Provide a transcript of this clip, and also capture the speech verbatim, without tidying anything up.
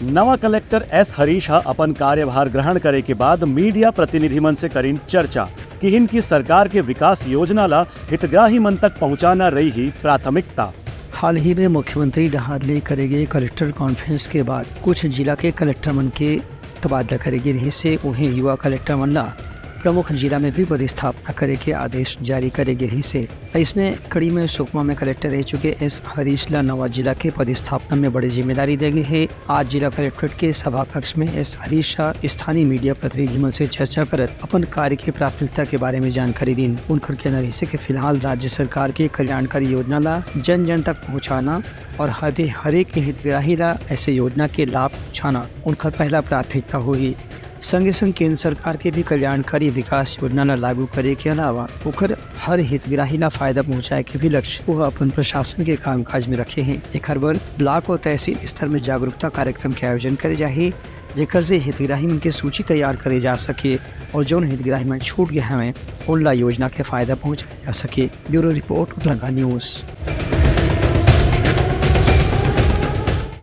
नवा collector S Harish ह अपन कार्यभार ग्रहण करे के बाद मीडिया प्रतिनिधि मन से करिन चर्चा। किहिन कि सरकार के विकास योजना ला हितग्राही मन तक पहुंचाना रही प्राथमिकता। हाल ही में मुख्यमंत्री डहार ले करे गे कलेक्टर कॉन्फ्रेंस के बाद कुछ जिला के कलेक्टर मन के तबादला करे गे रहिस हे। उहें, युवा कलेक्टर मन ला प्रमुख जिला में भी पदस्थापना करे के आदेश जारी करे गे रहिस हे। अइसने कड़ी में सुकमा में कलेक्टर रह चुके एस हरीश ला नवा जिला के पदस्थापना में बड़ी जिम्मेदारी दे गे हे। आज जिला कलेक्ट्रेट के सभा कक्ष में एस हरीश ह स्थानीय मीडिया प्रतिनिधि मन से चर्चा करत अपन कार्य के प्राथमिकता के बारे में जानकारी दीन। उनकर कहना रहिस हे कि फिलहाल राज्य सरकार के कल्याणकारी योजना ला जन जन तक पहुंचाना और हर हरेक हितग्राही ला ऐसे योजना के लाभ पहुंचाना उनकर पहला प्राथमिकता होही। संगे संग केंद्र सरकार के भी कल्याणकारी विकास योजना ला लागू करे के अलावा ओकर हर हितग्राही ला फायदा पहुंचाए के भी लक्ष्य वो अपन प्रशासन के कामकाज में रखे हैं। एकर बर ब्लॉक और तहसील स्तर में जागरूकता कार्यक्रम के आयोजन करे जाही, जेकर से हितग्राही मन के सूची तैयार करे जा सके और जौन हितग्राही मन छूट गए हवं, उन ला योजना के फायदा पहुंचाए जा सके। Bureau report, Uttarakhand news.